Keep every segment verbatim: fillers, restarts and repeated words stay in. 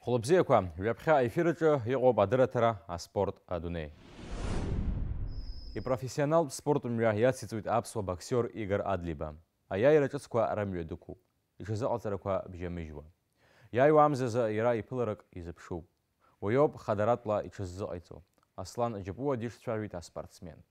Хәлыбзиақәа, ҩаԥхьа аефир аҿы иҟоуп адырраҭара «Аспорт адунеи». Ипрофессионалтә спорт мҩа иациҵоит аԥсуа боксиор Игор Адлиба. Аиааира ҿыцқәа рымҩа дықәуп, иҽазыҟаҵарақәа бжьамыжьуа. Иааиуа амзазы иара иԥыларак изыԥшуп. Уи ауп хадаратәла иҽыззыҟаиҵо. Аслан Џьапуа дишцәажәоит аспортсмен.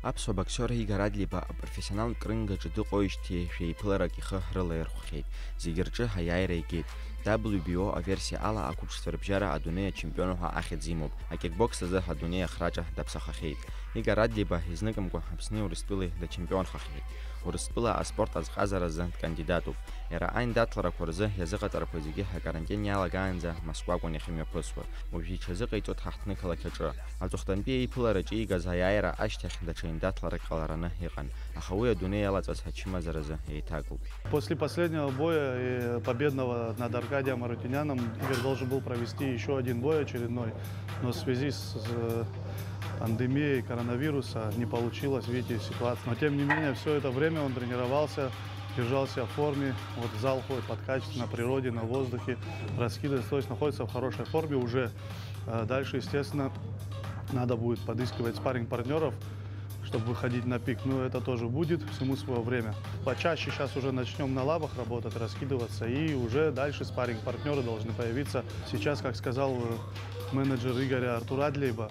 Аԥсуа боксиор Игор Адлиба апрофессионалтә рингаҿы дыҟоижьҭеи шәеиԥыларак ихы рылаирхәхьеит. Зегьы рҿы аиааира игеит. W B O аверсиа ала ақәыԥшцәа рыбжьара адунеи ачемпион ҳәа ахьӡ имоуп. Акикбокс азы адунеи ахраҿа даԥсахахьеит. Игор Адлиба изныкымкәа Аԥсни Урыстәылеи дачемпионхахьеит. Урыстәыла аспорт азҟазаразы дкандидатуп. Иара аиндаҭларақәа рзы иазыҟаҵарақәа зегьы акарантин иалагаанӡа Москва акәын иахьымҩаԥысуа. Уажәы иҽазыҟаиҵоит ҳаҳҭнықалақь аҿы. Аҵыхәтәантәи аиԥылараҿы иигаз аиааира ашьҭахь даҽа индаҭларак ҟалараны иҟан, аха уи адунеи иалаҵаз ачымазаразы еиҭагоуп. После последнего боя и победного над Аркадием Арутюняном Игорь должен был провести ещё один бой очередной, но в связи с, э, пандемией коронавируса не получилось, видите, ситуация. Но тем не менее, всё это время он тренировался, держал себя в форме, вот в зал ходит, подкачивается на природе, на воздухе, раскидывается, то есть находится в хорошей форме уже. Э, дальше, естественно, надо будет подыскивать спарринг-партнёров, чтобы выходить на пик. Ну, это тоже будет, всему своё время. Почаще сейчас уже начнём на лабах работать, раскидываться, и уже дальше спарринг-партнёры должны появиться. Сейчас, как сказал, э, менеджер Игоря Артур Адлейба,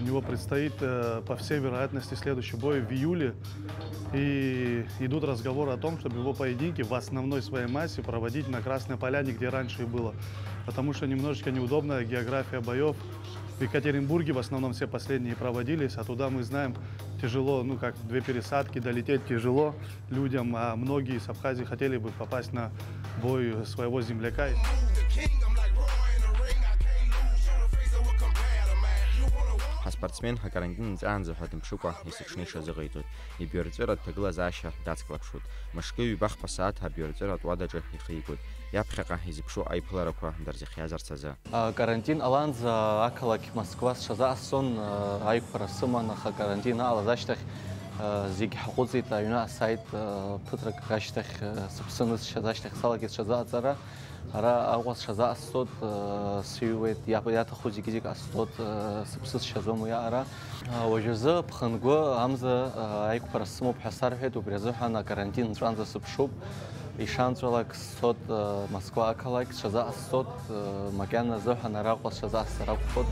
у него предстоит, э, по всей вероятности, следующий бой в июле. И идут разговоры о том, чтобы его поединки в основной своей массе проводить на Красной Поляне, где раньше и было. Потому что немножечко неудобная география боёв. В Екатеринбурге в основном все последние проводились, а туда, мы знаем, тяжело, ну, как две пересадки, долететь тяжело людям, а многие с Абхазии хотели бы попасть на бой своего земляка. Ҳаспортсмен акарантин нҵәаанӡа ҳәа дымԥшыкәа есыҽны иҽазыҟаиҵоит. Ибаҩрҵәыратә ҭагылазаашьа дацклаԥшуеит. Мышкы ҩба-хԥа сааҭ абаҩрҵәыратә уадаҿы ихигоит. Иаԥхьаҟа изыԥшу аиԥыларақәа дырзыхиазарц азы. Акарантин ҟаланӡа ақалақь Москва сҽазаҟасҵон, аиқәԥара сыман, аха акарантин аалаз ашьҭахь, зегь ҳаҟәыҵит, аҩны ааит, ԥыҭрак ашьҭахь, сыԥсы нысшьаз ашьҭахь салагеит сҽазаҟаҵара. Ара Аҟәа сҽазаҟасҵоит, сыҩуеит, иаҭаху зегьы-зегь ҟасҵоит, сыԥсы сшьаӡом уи аҟара. Уажәазы ԥхынгәы амза аиқәԥара сымоуп ҳәа сарҳәеит, убри азыҳәан акарантин нҵәаанӡа сыԥшуп. Ишанҵәалак сцот, э, Москва ақалақь, сҽазаҟасҵот, э, макьана азыҳәан араҟа сҽазаҟасҵар акәхот.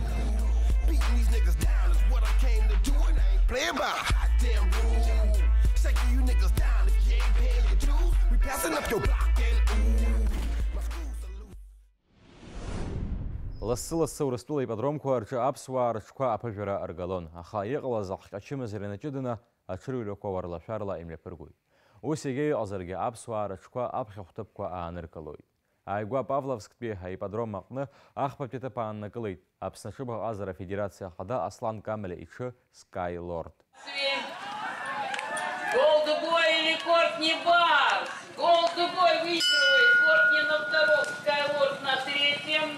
Beating these niggas down is what I came to do, and I ain't playing by hot damn rules. Shaking you niggas down if you ain't paying your dues. We passing up your block and ooh. My school salute. Лассы-лассы Урыстәыла иподромқәа рҿы аԥсуаа рыҽқәа аԥыжәара ргалон, аха иҟалаз ахҟьа чымазара инаҷыданы аҽырҩрақәа уарлашәарла имҩаԥыргоит. Ус егьа иҟазаргьы, аԥсуаа рыҽқәа аԥхьахә ҭыԥқәа ааныркылоит. Ааигәа Павловсктәи аипподром аҟны ахԥатәи аҭыԥ ааннакылеит Аԥсны аҽыбӷаҟазара афедерациа ахада Аслан Камалиа иҽы Sky Lord. Голдбой или Кортни Барс? Голдбой выигрывает, Кортни на втором, Sky Lord на третьем.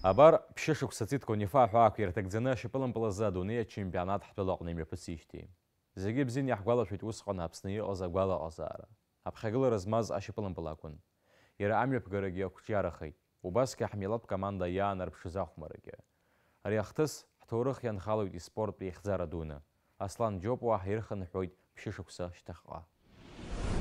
Абар, ԥшьышықәса ҵит Конифа аҳәаақәа ирҭагӡаны ашьапылампыл азы адунеи ачемпионат ҳтәылаҟны имҩаԥысижьҭеи. Зегьы бзианы иаҳгәалашәоит усҟан Аԥсны иҟаз агәалаҟазаара. Аԥхьагылара змаз ашьапылампыл акәын. Иара амҩаԥгарагьы ақәҿиарахеит. Убасгьы ҳмилаҭтә команда иаанарԥшыз ахәмарагьы. Ари ахҭыс ҳҭоурых ианхалоит испорттә еихьӡара дуны. Аслан Џьопуа ҳирхынҳәуеит ԥшьышықәса шьҭахьҟа.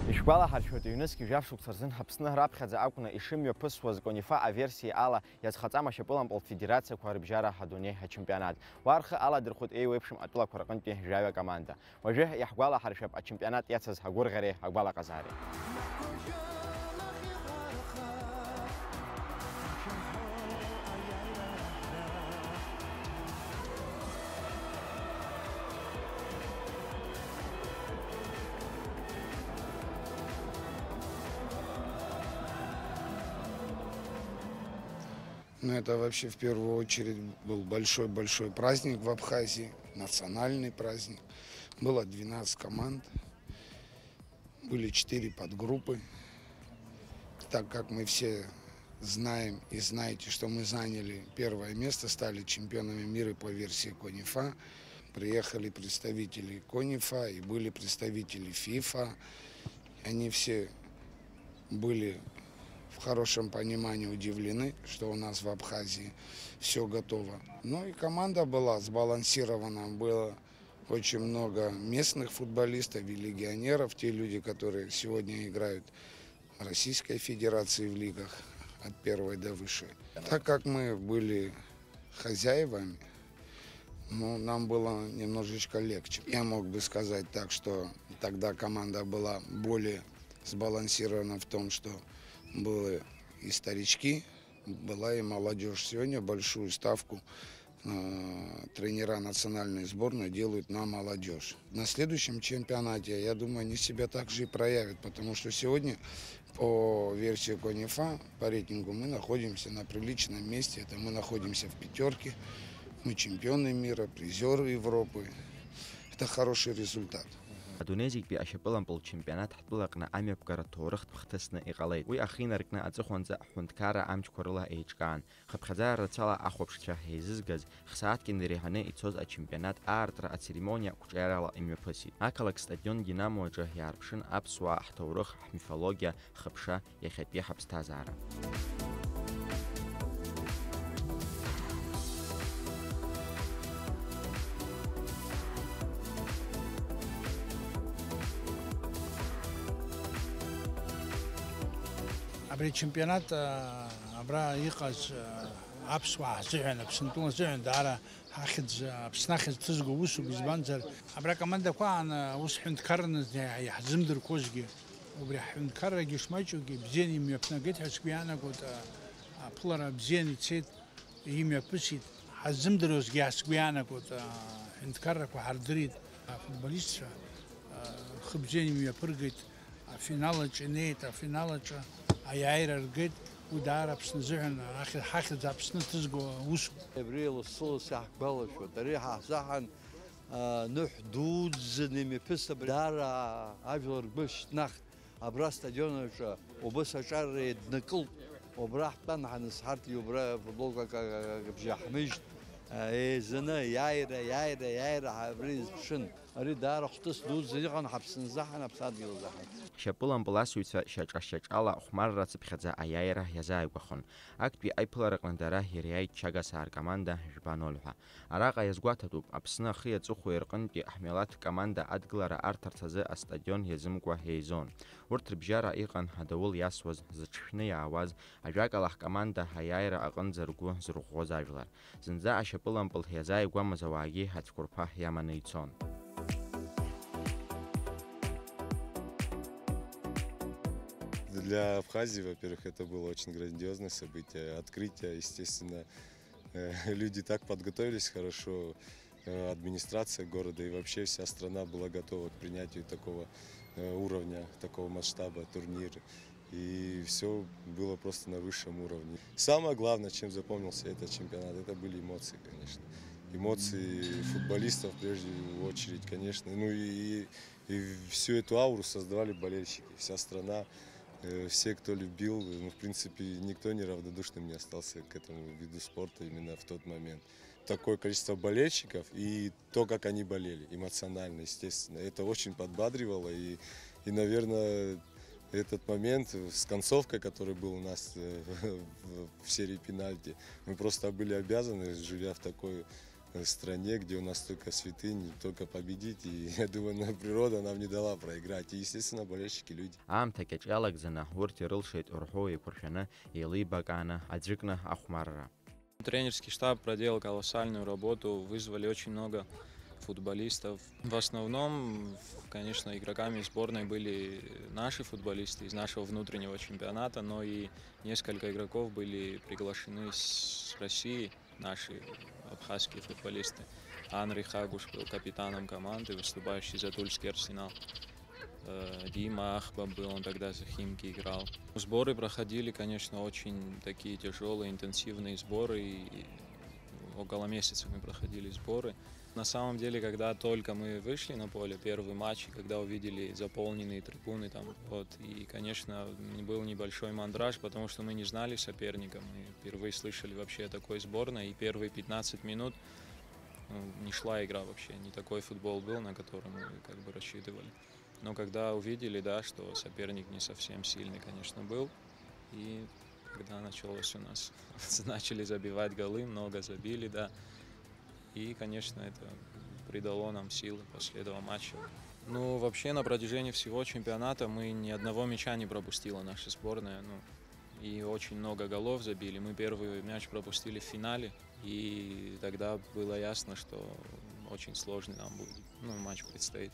Ишәгәалаҳаршәоит, ҩнызқь жәаф шықәса рзын Аԥсны раԥхьаӡа акәны ишымҩаԥысуаз Конифа аверсиа ала иазхаҵам ашьапылампылтә федерациақәа рыбжьара адунеи ачемпионат. Уа рхы аладырхәит еиуеиԥшым атәылақәа рҟынтәи жәаҩа команда. Уажәы иаҳгәалаҳаршәап ачемпионат иацыз агәырӷьареи агәалаҟазаареи. Ну, это вообще в первую очередь был большой-большой праздник в Абхазии, национальный праздник. Было двенадцать команд, были четыре подгруппы. Так как мы все знаем и знаете, что мы заняли первое место, стали чемпионами мира по версии Конифа, приехали представители Конифа и были представители ФИФА. Они все были В хорошем понимании удивлены, что у нас в Абхазии все готово. Ну и команда была сбалансирована, было очень много местных футболистов и легионеров, те люди, которые сегодня играют в Российской Федерации в лигах от первой до высшей. Так как мы были хозяевами, ну, нам было немножечко легче. Я мог бы сказать так, что тогда команда была более сбалансирована в том, что были и старички, была и молодежь. Сегодня большую ставку э, тренера национальной сборной делают на молодежь. На следующем чемпионате, я думаю, они себя также и проявят, потому что сегодня, по версии КОНИФА, по рейтингу, мы находимся на приличном месте. Это мы находимся в пятерке, мы чемпионы мира, призеры Европы. Это хороший результат. Адунеи зегьтәи ашьапылампыл чемпионат ҳтәылаҟны амҩаԥгара ҭоурыхтә хҭысны иҟалеит. Уи ахы инаркны аҵыхәанӡа ҳҳәынҭқарра амчқәа рыла еиҿкаан. Хыԥхьаӡара рацәала ахәаԥшцәа еизызгаз, хсааҭк инареиҳаны ицоз ачемпионат аартра ацеремониа қәҿиарала имҩаԥысит. Ақалақь стадион Динамо аҿы иаарԥшын аԥсуаа ҳҭоурых, ҳмифологиа, ҳхыԥша, иахьатәи ҳаԥсҭазаара. Абри ачемпионат, а, абра иҟаз, а, аԥсуаа ҳзыҳәан, Аԥсынтәыла азыҳәан даара ҳахьӡ, Аԥсны ахьӡ ҭызго усуп, избанзар, абра акомандақәа аан, ус ҳәынҭқарранаҵ иаҳзымдырқәозгьы, убри ҳҳәынҭқаррагьы шмаҷугьы бзианы имҩаԥнагеит ҳәа сгәы иаанагоит, а, аԥылара бзианы ицеит, имҩаԥысит, ҳаззымдыруазгьы ҳәа сгәы иаанагоит, а, ҳҳәынҭқаррақәа ҳардырит, афутболистцәа, а, рхы бзианы имҩаԥыргеит, афинал аҿы инеит, афинал аҿы аиааира ргеит, уи даара Аԥсны азыҳәан ахьӡ, ҳахьӡ Аԥсны ҭызго усуп. Абри лассы-лассы иаҳгәалашәоит, ари ҳаҳзаҳан, а, ныҳә дуӡӡаны имҩаԥысит, абри даара ажәлар ргәы шьҭнахт, абра астадион аҿы убыс аҿар еиднакылт, убра ҳтәан ҳанысҳарҭгьы, убра афутболка ак-, ак-, ак-, абжьы ҳмыжьт, а, еизаны, иааира, иааира, иааира, ҳа-, абри изԥшын. Ари даара хәҭыс дуӡӡа иҟан ҳаԥсынзаҳан, ҳаԥсадгьылзаҳан. Ҳшьапылампыласҩцәа шьаҿа-шьаҿала хәмарра цыԥхьаӡа аиааира иазааигәахон. Актәи аиԥылараҟны дара ириааит Чагасаа ркоманда жәба ноль ҳәа. Араҟа иазгәаҭатәуп, Аԥсны ахи аҵыхәеи рҟынтәи ҳмилаҭ команда адгылара арҭарц азы астадион иазымкуа еизон. Урҭ рыбжьара иҟан адауыл иасуаз, зыҽшәны иаауаз, ажәакала, ҳкоманда аиааира аҟынӡа ргәы зырӷәӷәоз ажәлар. Зынӡа ашьапылампыл иазааигәамыз ауаагьы ацәқәырԥа иаманы ицон. Для Абхазии, во-первых, это было очень грандиозное событие, открытие, естественно. Э, люди так подготовились хорошо, э, администрация города и вообще вся страна была готова к принятию такого, э, уровня, такого масштаба турнира. И всё было просто на высшем уровне. Самое главное, чем запомнился этот чемпионат, это были эмоции, конечно. Эмоции футболистов, в прежнюю очередь, конечно. Ну и, и, и всю эту ауру создавали болельщики. Вся страна, э, все, кто любил, ну, в принципе, никто неравнодушным не остался к этому виду спорта именно в тот момент. Такое количество болельщиков и то, как они болели, эмоционально, естественно. Это очень подбадривало. И, и, наверное, этот момент с концовкой, который был у нас, э, в, в серии пенальти, мы просто были обязаны, живя в такой, э, стране, где у нас столько святынь, только победить. И я думаю, на-, природа нам не дала проиграть. И, естественно, болельщики, люди. Аамҭа кьаҿ иалагӡаны урҭ ирылшеит рҳәоу еиқәыршәаны, еилибакааны, аӡәыкны ахәмарра. Тренерский штаб проделал колоссальную работу, вызвали очень много футболистов. В основном, конечно, игроками сборной были наши футболисты из нашего внутреннего чемпионата, но и несколько игроков были приглашены с России, наши абхазские футболисты. Анри Хагуш был капитаном команды, выступающий за Тульский Арсенал. Э, Дима Ахба был, он тогда за Химки играл. Сборы проходили, конечно, очень такие тяжелые, интенсивные сборы. И около месяца мы проходили сборы. На самом деле, когда только мы вышли на поле, первый матч, и когда увидели заполненные трибуны, там, вот, и, конечно, был небольшой мандраж, потому что мы не знали соперника, мы впервые слышали вообще о такой сборной, и первые пятнадцать минут, ну, не шла игра вообще, не такой футбол был, на который мы как бы рассчитывали. Но когда увидели, да, что соперник не совсем сильный, конечно, был, И когда началось у нас, начали забивать голы, много забили, да. И, конечно, это придало нам силы после этого матча. Ну, вообще, на протяжении всего чемпионата мы ни одного мяча не пропустила наша сборная. Ну, и очень много голов забили. Мы первый мяч пропустили в финале. И тогда было ясно, что очень сложный нам будет, ну, матч предстоит.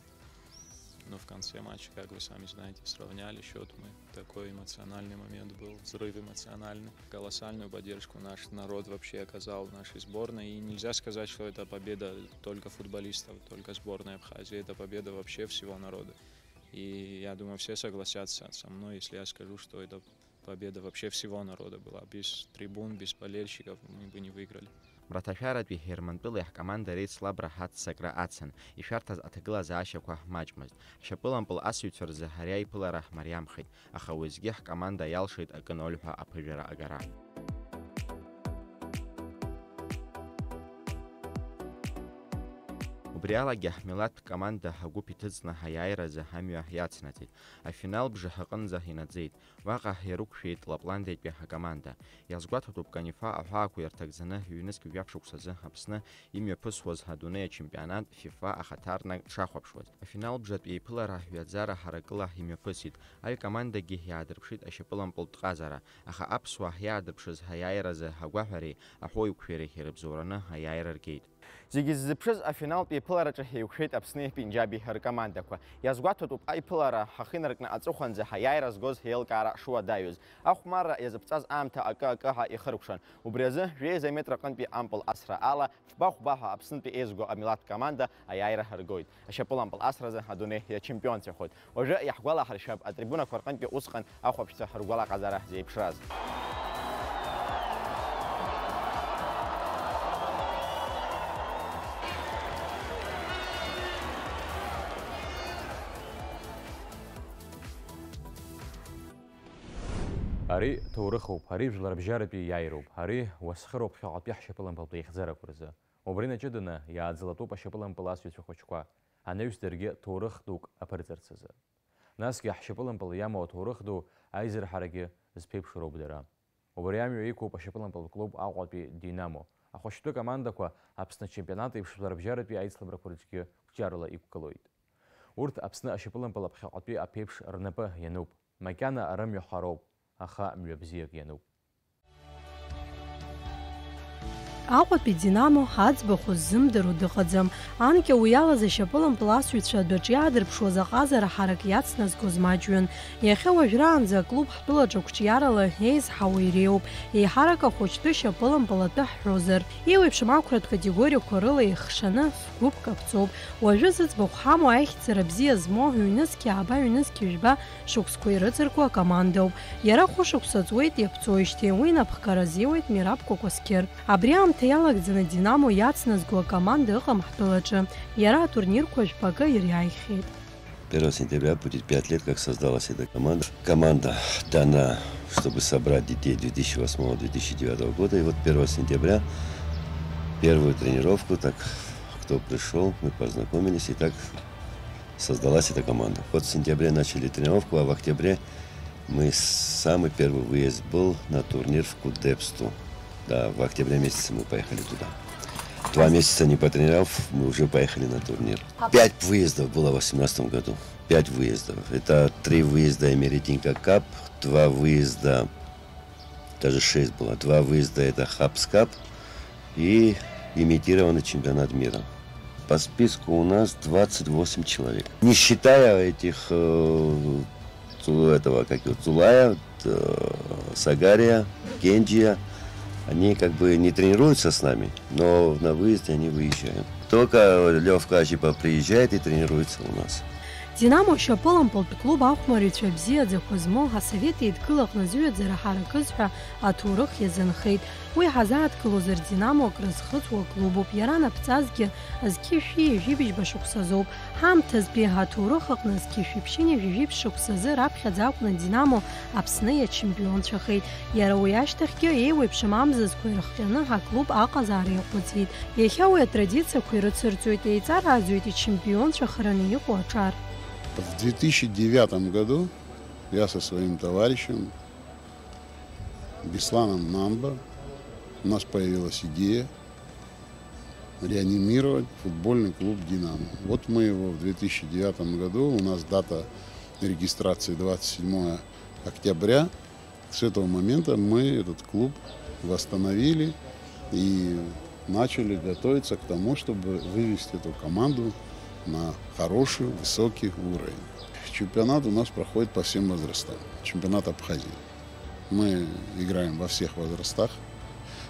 Но в конце матча, как вы сами знаете, сравняли счет мы. Такой эмоциональный момент был, взрыв эмоциональный. Колоссальную поддержку наш народ вообще оказал нашей сборной. И нельзя сказать, что это победа только футболистов, только сборной Абхазии. Это победа вообще всего народа. И я думаю, все согласятся со мной, если я скажу, что это победа вообще всего народа была. Без трибун, без болельщиков мы бы не выиграли. Мраҭашәаратәи Ҳермантәылеи ҳкоманда реицлабра ҳаццакра ацын, ишәарҭаз аҭагылазаашьақәа маҷмызт. Ҳшьапылампыл асыҩцәа рзы ари аиԥылара ҳмариамхеит, аха уеизгьы ҳкоманда иалшеит акы ноль ҳәа аԥыжәара агара. Убри алагьы ҳмилаҭтә команда агәыԥ иҭыҵны аиааиразы амҩа иацнаҵеит. Афинал бжаҳаҟынӡа инаӡеит. Уаҟа ирықәшәеит Лапландиатәи акоманда. Иазгәаҭатәуп, Канифа аҳәаақәа ирҭагӡаны ҩнызқь жәаф шықәсазы Аԥсны имҩаԥысуаз адунеи ачемпионат ФИФА ахаҭарнак дшахәаԥшуаз. Афиналбжатә еиԥылара ҩаӡара ҳаракыла имҩаԥысит. Аҩ командагьы иаадырԥшит ашьапылампылтә ҟазара, аха аԥсуаа иаадырԥшыз аиааиразы агәаҳәареи аҳәоуеиқәшәареи ирыбзоураны аиааира ргеит. Зегьы ззыԥшыз афиналтә еиԥылараҿы еиқәшәеит Аԥсни Пенџьаби ркомандақәа. Иазгәаҭатәуп аиԥылара ҳахы инаркны аҵыхәанӡа ҳаиааира згоз ҳеилкаара шуадаҩыз. Ахәмарра иазыԥҵәаз аамҭа акы-акы ҳәа ихыркәшан. Убри азы жәеиза метр аҟынтәи ампыл асра ала фба-хәба ҳәа Аԥснытәи еизго амилаҭтә команда аиааира ргоит. Ашьапылампыл асразы адунеи иачемпионцәахоит. Уажәы иаҳгәалаҳаршәап атрибунақәа рҟынтәи усҟан ахәаԥшцәа ргәалаҟазара зеиԥшраз. Ари ҭоурыхуп, ари жәларбжьаратәи иааироуп, ари уасхыроуп ԥхьаҟатәи ҳшьапылампылтәи еихьӡарақәа рзы. Убри наҷыданы иааӡалатәуп ашьапылампыл асыҩцәа хәыҷқәа, анаҩс даргьы ҭоурых дук аԥырҵарц азы. Насгьы ҳшьапылампыл иамоу аҭоурых ду аизырҳарагьы зԥеиԥшроуп дара. Убри амҩа иқәуп ашьапылампылтә клуб Аҟәатәи Динамо. Ахәыҷтәы командақәа Аԥсны ачемпионат еиԥш жәларбжьаратәи аицлабрақәа рҿгьы қәҿиарала иқәгылоит. Урҭ Аԥсны ашьапылампыл аԥхьаҟатәи аԥеиԥш рнапы иануп. Макьана рымҩа хароуп, аха мҩа бзиак иануп. Аҟәатәи Динамо аӡбахә ззымдыруа дыҟаӡам. Анкьа уи алаз ашьапылампыл асыҩцәа адәаҿы иаадырԥшуаз аҟазара ҳарак иацназгоз маҷҩын. Иахьа уажәраанӡа аклуб ҳтәылаҿы қәҿиарала еизҳауа иреиуоуп, еиҳарак ахәыҷтәы шьапылампыл атәы ҳҳәозар. Еиуеиԥшым ақәратә категориақәа рыла еихшаны ф-гәыԥк аԥҵоуп. Уажәы зыӡбахә ҳамоу аихьӡара бзиа змоу ҩнызқь ааба, ҩнызқь жәба шықәсқәа ирыҵаркуа акомандоуп. Иара хәышықәса ҵуеит иаԥҵоижьҭеи, уи напхгара азиуеит Мираб Кәакәасқьыр. Абри аамҭа иалагӡаны Динамо иацназго акоманда ыҟам ҳтәылаҿы. Иара атурнирқәа жәпакы ириааихьеит. Первого сентября будет пять лет, как создалась эта команда. Команда дана, чтобы собрать детей две тысячи восьмого, две тысячи девятого года. И вот первого сентября первую тренировку, так, кто пришёл, мы познакомились, и так создалась эта команда. Вот в сентябре начали тренировку, а в октябре мы с-, самый первый выезд был на турнир в Кудепсту. Да, в октябре месяце мы поехали туда. Два месяца не потренировав, мы уже поехали на турнир. Пять выездов было в восемнадцатом году. Пять выездов. Это три выезда Эмеретинка Кап, два выезда, даже шесть было, два выезда это Хабс Кап и имитированный чемпионат мира. По списку у нас двадцать восемь человек. Не считая этих, э, Цу-, этого, как его, Цулая, э, Сагария, Кенджия, они как бы не тренируются с нами, но на выезде они выезжают. Только Лёвка Ажипа приезжает и тренируется у нас. Динамо ашьапылампылтә клуб ахәмарыҩцәа бзиаӡақәа змоу асовет еидгыла аҟны зҩаӡара ҳаракыз ҳәа аҭоурых иазынхеит. Уи ҳазааҭгылозар, Динамо акры зхыҵуа клубуп, иара анаԥҵазгьы зқьи шәи ҩажәи быжьба шықәсазоуп. Ҳаамҭазтәи аҭоурых аҟны зқьи шәи ԥшьынҩажәи жәиԥшь шықәсазы раԥхьаӡа акәны Динамо Аԥсны иачемпионцәахеит. Иара уи ашьҭахьгьы еиуеиԥшым амзызқәа ирыхҟьаны аклуб аҟазаара иаҟәыҵит. Иахьа уи атрадициақәа ирыцырҵоит, еиҵарааӡоит ичемпионцәахараны иҟоу аҿар. В две тысячи девятом году я со своим товарищем Бесланом Намбо у нас появилась идея реанимировать футбольный клуб «Динамо». Вот мы его в две тысячи девятом году, у нас дата регистрации двадцать седьмое октября. С этого момента мы этот клуб восстановили и начали готовиться к тому, чтобы вывести эту команду на хороший, высокий уровень. Чемпионат у нас проходит по всем возрастам. Чемпионат Абхазии. Мы играем во всех возрастах.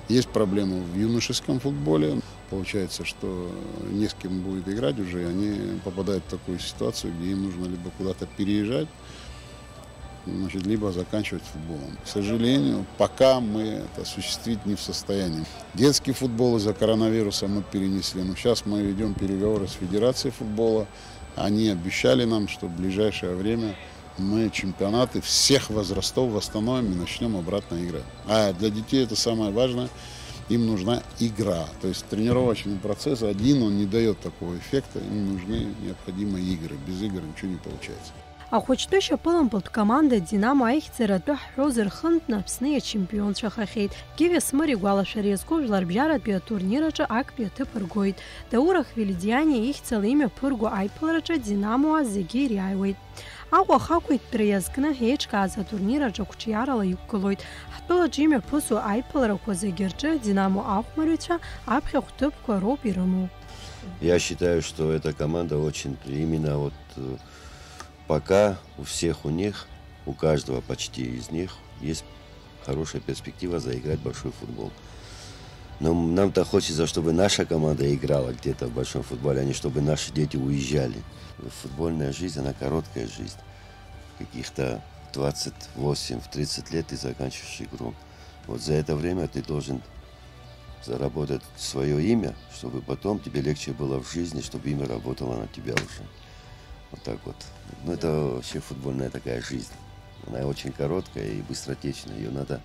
Есть проблемы в юношеском футболе. Получается, что не с кем будет играть уже, и они попадают в такую ситуацию, где им нужно либо куда-то переезжать, значит, либо заканчивать футболом. К сожалению, пока мы это осуществить не в состоянии. Детский футбол из-за коронавируса мы перенесли, но сейчас мы ведем переговоры с Федерацией футбола. Они обещали нам, что в ближайшее время мы чемпионаты всех возрастов восстановим и начнем обратно играть. А для детей это самое важное. Им нужна игра. То есть тренировочный процесс один, он не дает такого эффекта. Им нужны необходимые игры. Без игр ничего не получается. Ахәыҷтәы шьапылампылтә команда Динамо аихьӡара атәы ҳҳәозар, хынтәны Аԥсны иачемпионцәахахьеит. Гиви Смыр игәалашәара иазку жәларбжьаратәи атурнир аҿы актәи аҭыԥ ргоит. Даур Ахвелидиани ихьӡала имҩаԥырго аиԥылараҿы Динамо зегьы ириааиуеит. Аҟәа ахақәиҭтәра иазкны еиҿкааз атурнир аҿы қәҿиарала иқәгылоит. Ҳтәылаҿы имҩаԥысуа аиԥыларақәа зегьы рҿы Динамо ахәмарҩцәа аԥхьахә ҭыԥқәа роуп ирымоу. Я считаю, что эта команда очень, именно вот, э, пока у всех у них, у каждого почти из них есть хорошая перспектива заиграть в большой футбол. Но нам-то хочется, чтобы наша команда играла где-то в большом футболе, а не чтобы наши дети уезжали. Футбольная жизнь, она короткая жизнь. Каких-то двадцать восемь, в тридцать лет ты заканчиваешь игру. Вот за это время ты должен заработать свое имя, чтобы потом тебе легче было в жизни, чтобы имя работало на тебя уже. Вот так вот. Ну, это вообще футбольная такая жизнь. Она очень короткая и быстротечная. Ее надо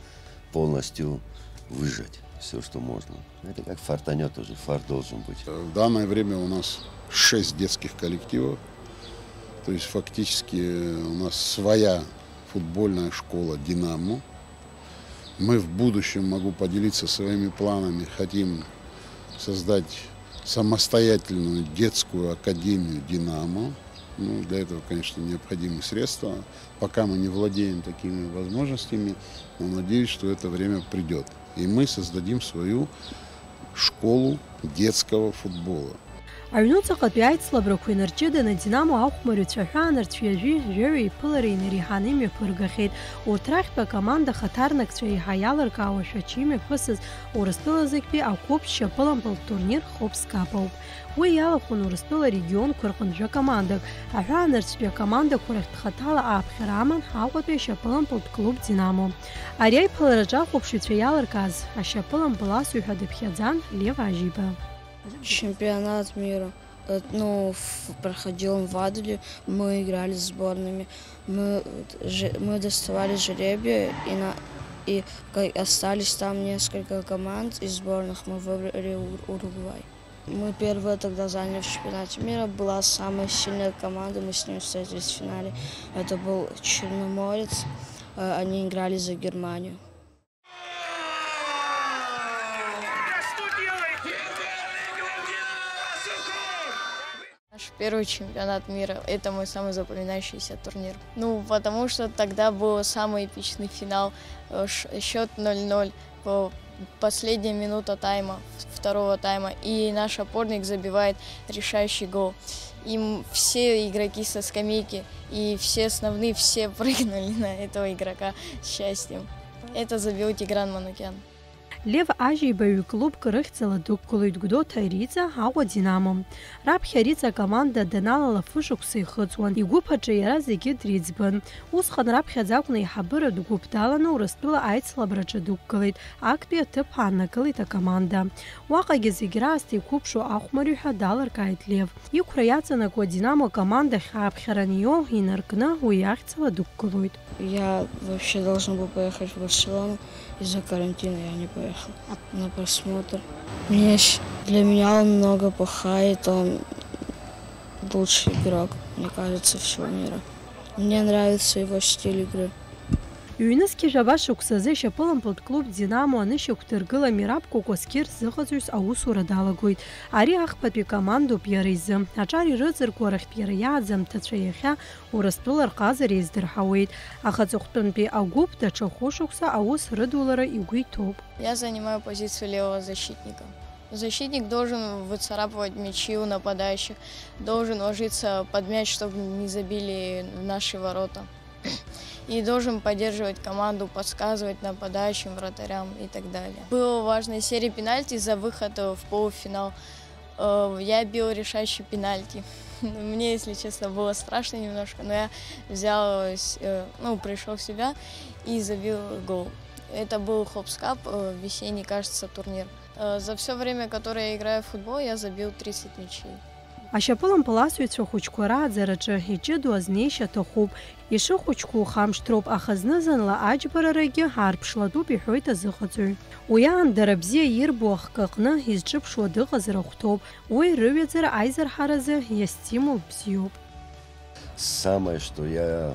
полностью выжать, все, что можно. Это как фартанет уже, фарт должен быть. В данное время у нас шесть детских коллективов. То есть фактически у нас своя футбольная школа «Динамо». Мы в будущем, могу поделиться своими планами, хотим создать самостоятельную детскую академию «Динамо». Ну, для этого, конечно, необходимы средства. Пока мы не владеем такими возможностями, но надеюсь, что это время придёт. И мы создадим свою школу детского футбола. Аҩнуҵаҟатәи аицлабрақәа инарҷыданы Динамо ахәмарҩцәа аҳәаанырцә ҩажәи жәаҩа иԥылара инареиҳаны имҩаԥыргахьеит. Урҭ рахьтә акоманда хаҭарнакцәа еиҳа иалыркаауашәа ачы имҩаԥысыз Урыстәыла зегьтәи ақәыԥш шьапылампылтә турнир хықәкы апоуп. Уи иалахәын Урыстәыла арегионқәа рҟынтә жәа-командак. Аҳәаанырцәтәи акомандақәа рахьтә хаҭала ааԥхьара аман Аҟәатәи ашьапылампылтә клуб Динамо. Ари аиԥылараҿы ахәаԥшыҩцәа иалыркааз ашьапылампыл асҩы ҳәа дыԥхьаӡан Лев Ажьиба. Чемпионат мира, э, ну, в-, проходил он в Адлере, мы играли с сборными, мы, э, же-, мы доставали жребий, и на-, и ка-, остались там несколько команд из сборных, мы выбрали Ур-, Уругвай. Мы первые тогда заняли в чемпионате мира, была самая сильная команда, мы с ними встретились в финале. Это был Черноморец, э, они играли за Германию. Наш первый чемпионат мира, это мой самый запоминающийся турнир. Ну, потому что тогда был самый эпичный финал, э, ш-, счёт ноль ноль, по-, последняя минута тайма, второго тайма, и наш опорник забивает решающий гол. Им все игроки со скамейки и все основные, все прыгнули на этого игрока с счастьем. Это забил Тигран Манукян. Лев Ажьибаҩ клубк рыхьӡала дықәгылоит Гәдоуҭа Риҵа, Аҟәа Динамо. Раԥхьа Риҵа акоманда даналала фышықәса ихыҵуан, игәыԥ аҿы иара зегьы дриӡбын. Усҟан раԥхьаӡа акәны аиҳабыратә гәыԥ даланы Урыстәыла аицлабраҿы дықәгылеит, актәи аҭыԥ ааннакылеит акоманда. Уаҟагьы зегь раасҭа иқәыԥшу ахәмарҩ ҳәа далыркааит Лев. Иқәра иаҵанакуа Динамо акомандахь ааԥхьара аниоу инаркны уи ахьӡала дықәгылоит. Я вообще должен был поехать в Барселону, из-за карантина я не поехал на просмотр. Мне щ-, для меня он много пахает, он лучший игрок, мне кажется, всего мира. Мне нравится его стиль игры. Ҩнызқьи жәаба шықәсазы ашьапылампылтә клуб Динамо анышьақәдыргыла Мираб Кәакәасқьыр зыҟаҵаҩыс аусура далагоит. Ари ахԥатәи командоуп иара изы. Аҿар ирыҵыргәарахьтә иара иааӡамҭацәа иахьа Урыстәыла рҟазара издырҳауеит, аха аҵыхәтәантәи агәыԥ даҽа хәышықәса аус рыдулара игәы иҭоуп. Я занимаю позицию левого защитника. Защитник должен выцарапывать мячи у нападающих, должен ложиться под мяч, чтобы не забили в наши ворота. И должен поддерживать команду, подсказывать нападающим, вратарям и так далее. Была важная серия пенальти за выход, э, в полуфинал. Э, я бил решающий пенальти. Мне, если честно, было страшно немножко, но я взял, э, с-, э, ну, пришёл в себя и забил гол. Это был Хопс Кап, э, весенний, кажется, турнир. Э, за всё время, которое я играю в футбол, я забил тридцать мячей. Ашьапылампыласҩцәа хәыҷқәа рааӡараҿы иҷыдоу азнеишьа аҭахуп. Ишыхәыҷқәоу хамшҭроуп, аха зны-зынла аџьбарарагьы аарԥшлатәуп, иҳәоит азыҟаҵаҩ. Уи аан дара бзиа ирбо ахкы аҟны изҿыԥшуа дыҟазар ахәҭоуп. Уи рыҩаӡара аизырҳаразы иастимул бзиоуп. Самое, что я,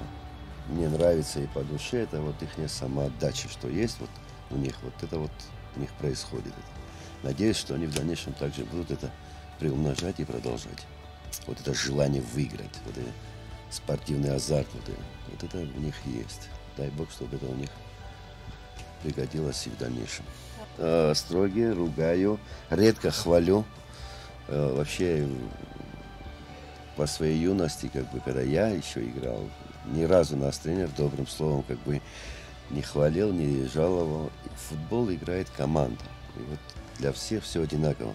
мне нравится и по душе, это вот ихняя самоотдача, что есть вот у них, вот это вот у них происходит. Надеюсь, что они в дальнейшем также будут это приумножать и продолжать. Вот это желание выиграть, вот это спортивный азарт, вот это, вот это у них есть. Дай Бог, чтобы это у них пригодилось и в дальнейшем. Э, строгий, ругаю, редко хвалю. Э, вообще, м, по своей юности, как бы, когда я ещё играл, ни разу нас тренер добрым словом, как бы, не хвалил, не жаловал. Футбол играет команда. И вот для всех всё одинаково.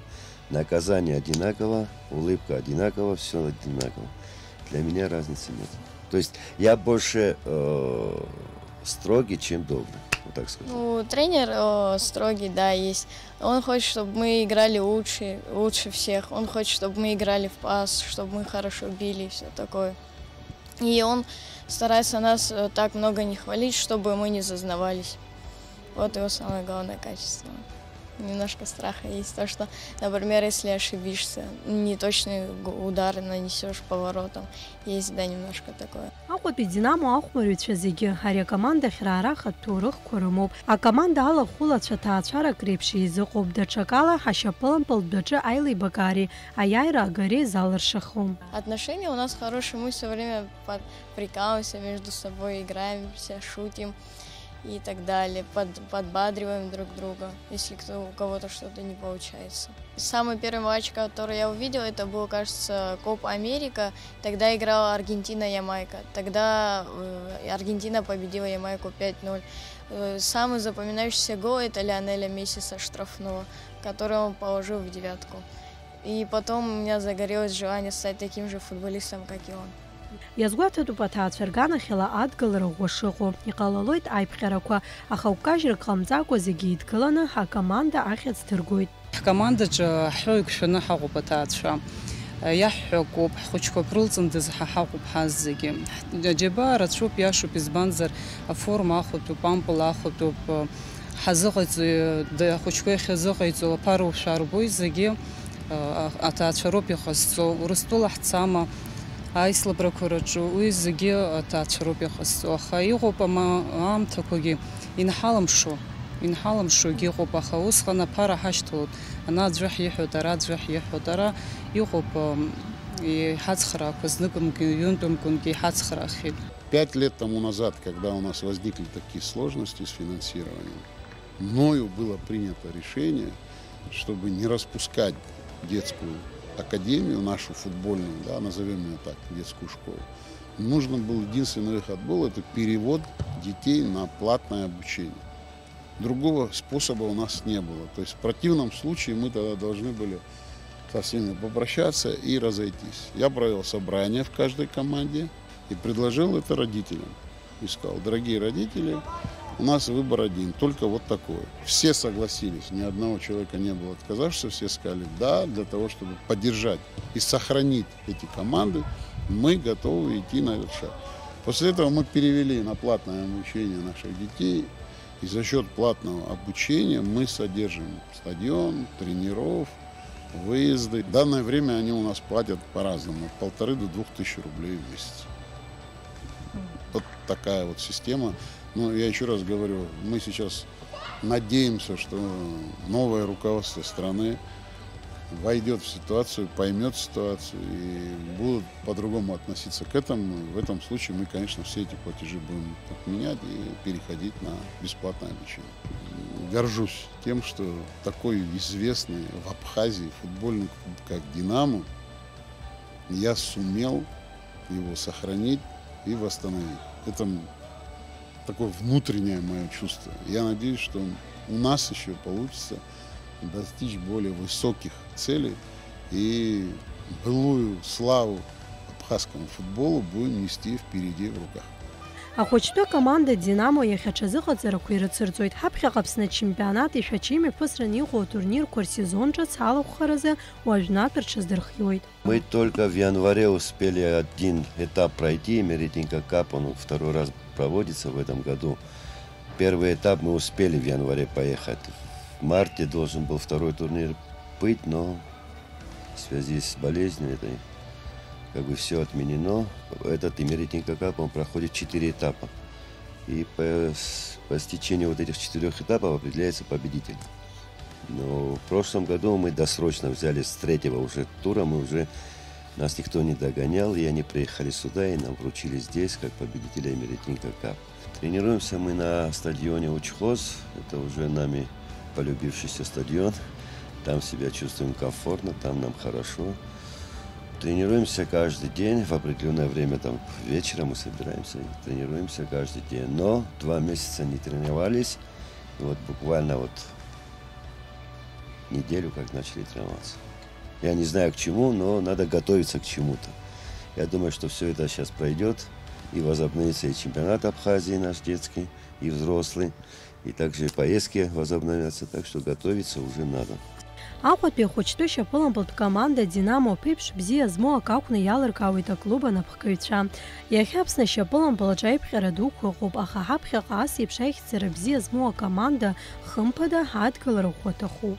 Наказание одинаково, улыбка одинакова, всё одинаково. Для меня разницы нет. То есть я больше, э, строгий, чем добрый, вот так скажу. Ну, тренер, э, строгий, да, есть. Он хочет, чтобы мы играли лучше, лучше всех. Он хочет, чтобы мы играли в пас, чтобы мы хорошо били и всё такое. И он старается нас, э, так много не хвалить, чтобы мы не зазнавались. Вот его самое главное качество. Немножко страха есть. То, что, например, если ошибишься, неточный г-, удар нанесёшь по воротам, есть, да, немножко такое. Аҟәатәи Динамо ахәмарҩцәа зегьы ари акомандахь раара ахатә ҭоурыхқәа рымоуп. Акоманда алахәылацәа ҭаацәарак реиԥш еизыҟоуп, даҽакала ҳашьапылампылтә дәаҿы аилибакаареи аиааира агареи залыршахом. Отношения у нас хорошие, мы всё время под-, прикалываемся между собой, играемся, шутим и так далее, под-, подбадриваем друг друга, если кто, у кого-то что-то не получается. Самый первый матч, который я увидел, это был, кажется, Копа Америка. Тогда играла Аргентина-Ямайка. Тогда, э, Аргентина победила Ямайку пять ноль. Э, самый запоминающийся гол — это Лионеля Месси со штрафного, который он положил в девятку. И потом у меня загорелось желание стать таким же футболистом, как и он. Иазгәаҭатәуп аҭаацәа рганахьала адгылара ӷәӷәа шыҟоу. Иҟалалоит аиԥҟьарақәа, аха гәкажьрак ҟамҵакәа зегьы еидкыланы акоманда ахьӡ дыргоит. Ҳкомандаҿы ҳҳәоу еиқәшәаны ҳаҟоуп аҭаацәа. Иаҳҳәо акоуп, ҳхәыҷқәа ак рылҵындаз ҳа ҳаҟоуп ҳаззегьы. Ҳџьабаа рацәоуп, иашоуп, избанзар, аформа ахәатәуп, ампыл ахәатәуп, ҳазыҟаиҵо, д-, ахәыҷқәа иахьазыҟаиҵо аԥара ушәарбои зегьы, а-, аҭаацәа роуп иҟазҵо, Урыстәыла ҳцама, аицлабрақәа рҿы, уи зегьы аҭаацәа роуп иҟазҵо, аха иҟоуп ама-, аамҭақәагьы инҳалымшо, инҳалымшогьы ыҟоуп, аха усҟан аԥара ҳашьҭалоит, ана аӡәы ҳиҳәоит, ара аӡәы ҳиҳәоит, ара иҟоуп, ам, иҳацхраақәа зныкымкгьы, ҩынтәымкынгьы иҳацхраахьеит. Пять лет тому назад, когда у нас возникли такие сложности с финансированием, мною было принято решение, чтобы не распускать детскую академию, нашу футбольную, да, назовём её так, детскую школу. Нужно был, единственный выход был, это перевод детей на платное обучение. Другого способа у нас не было. То есть в противном случае мы тогда должны были со всеми попрощаться и разойтись. Я провёл собрание в каждой команде и предложил это родителям. И сказал: «Дорогие родители, у нас выбор один, только вот такой». Все согласились, ни одного человека не было отказавшегося, все сказали: «Да, для того, чтобы поддержать и сохранить эти команды, мы готовы идти на этот шаг». После этого мы перевели на платное обучение наших детей, и за счёт платного обучения мы содержим стадион, тренеров, выезды. В данное время они у нас платят по-разному, от полторы до двух тысяч рублей в месяц. Вот такая вот система. Но я еще раз говорю, мы сейчас надеемся, что новое руководство страны войдет в ситуацию, поймет ситуацию и будут по-другому относиться к этому. В этом случае мы, конечно, все эти платежи будем отменять и переходить на бесплатное обучение. Горжусь тем, что такой известный в Абхазии футбольный клуб, как «Динамо», я сумел его сохранить и восстановить. Это такое внутреннее мое чувство. Я надеюсь, что у нас еще получится достичь более высоких целей и былую славу абхазскому футболу будем нести впереди в руках. Ахәыҷтәы акоманда «Динамо» иахьа аҽазыҟаҵарақәа ирыцырҵоит. Ҳаԥхьаҟа Аԥсны ачемпионат ишәачеимҩаԥысран иҟоу атурнирқәа рсезон ҿыц алахәхаразы уажәнатә рҽаздырхиоит. Мы только в январе успели один этап пройти, Меретинка Кап, он второй раз проводится в этом году. Первый этап мы успели в январе поехать. В марте должен был второй турнир быть, но в связи с болезнью этой, как бы, все отменено. Этот Меретинка Кап, он проходит четыре этапа. И по, с- по стечению вот этих четырех этапов определяется победитель. Но в прошлом году мы досрочно взяли с третьего уже тура, мы уже, нас никто не догонял, и они приехали сюда, и нам вручили здесь, как победителя Меретинка Кап. Тренируемся мы на стадионе Учхоз, это уже нами полюбившийся стадион. Там себя чувствуем комфортно, там нам хорошо. Тренируемся каждый день, в определенное время, там, вечером мы собираемся, и тренируемся каждый день. Но два месяца не тренировались, и вот буквально вот неделю как начали тренироваться. Я не знаю к чему, но надо готовиться к чему-то. Я думаю, что все это сейчас пройдет, и возобновится и чемпионат Абхазии наш детский, и взрослый, и также и поездки возобновятся, так что готовиться уже надо. Аҟәатәи ахәыҷтәы шьапылампылтә команда «Динамо» ԥеиԥш бзиа змоу акы акәны иалыркаауеит аклуб анапхгаҩцәа. Иахьа Аԥсны ашьапылампыл аҿы аиԥҟьара дуқәа ыҟоуп, аха ҳаԥхьаҟа ас еиԥш аихьӡара бзиа змоу акоманда, хымԥада, адгылара ӷәӷәа аҭахуп.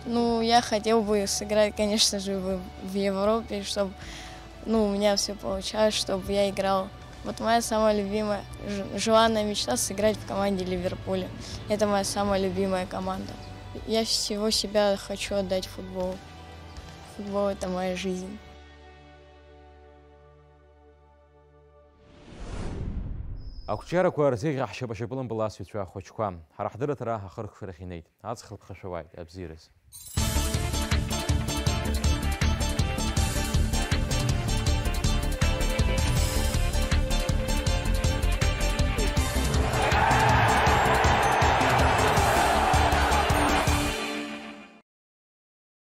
Ну, я хотел бы сыграть, конечно же, в, в Европе, чтобы, ну, у меня все получалось, чтобы я играл. Вот моя самая любимая, ж- желанная мечта — сыграть в команде Ливерпуля. Это моя самая любимая команда. Я всего себя хочу отдать футболу. Футбол — это моя жизнь. Ақәҿиарақәа рзеиӷьаҳшьап ашьапылампыл асыҩцәа ахәыҷқәа. Ҳара ҳдырраҭара ахыркәшарахь инеит. Аҵх рыԥхашәауааит, абзиараз.